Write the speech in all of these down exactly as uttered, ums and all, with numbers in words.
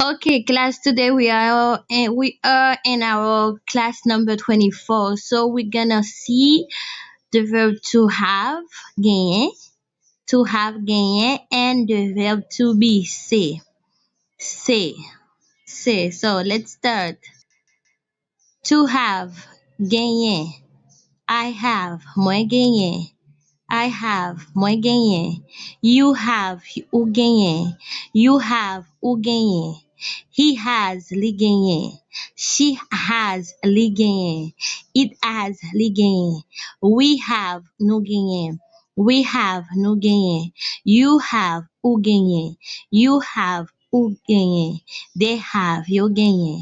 Okay, class, today we are in, we are in our class number twenty-four. So we're gonna see the verb to have, genyen, to have, genyen, and the verb to be, se. Se, se. So let's start. To have, genyen. I have, mwen genyen. I have, mwen genyen. You have, ou genyen. You have, ou genyen. He has, li genyen. She has, li genyen. It has, li genyen. We have, nou genyen. We have, nou genyen. You have, ou genyen. You have, ou genyen. They have, yo genyen.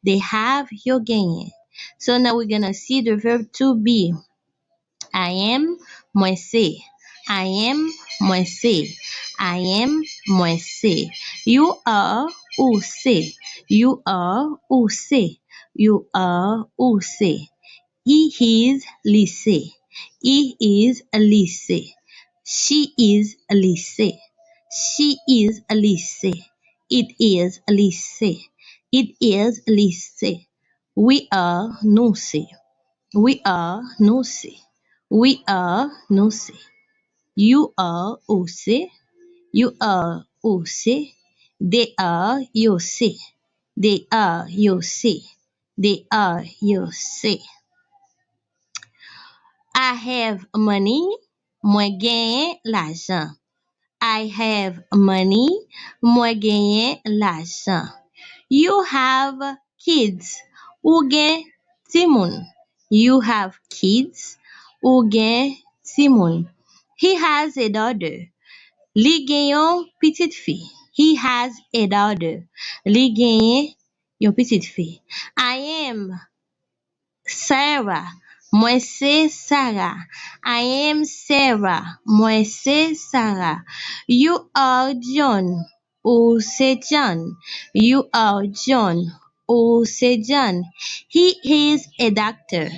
They have, yo genyen. So now we're gonna see the verb to be. I am, mwen se. I am, mwen se. I am, mwen se. You are, ou se. You are, ou se. You are, ou se. He is, li se. He is, li se. She is, li se. She is, li se. It is, li se. It is, li se. We are, nou se. We are, nou se. We are, nou se. You are, ou se. You are, ou se. They are, yo se. They are, yo se. They are, yo se. I have money, mwen genyen lajan. I have money, mwen genyen lajan. You have kids, ou gen timoun. You have kids, ou gen timoun. He has a daughter, li gen yon pitit fi. He has a daughter, li genyen yon pitit fi. I am Sarah, mwen se Sarah. I am Sarah, mwen se Sarah. You are John, ou se John. You are John, ou se John. He is a doctor,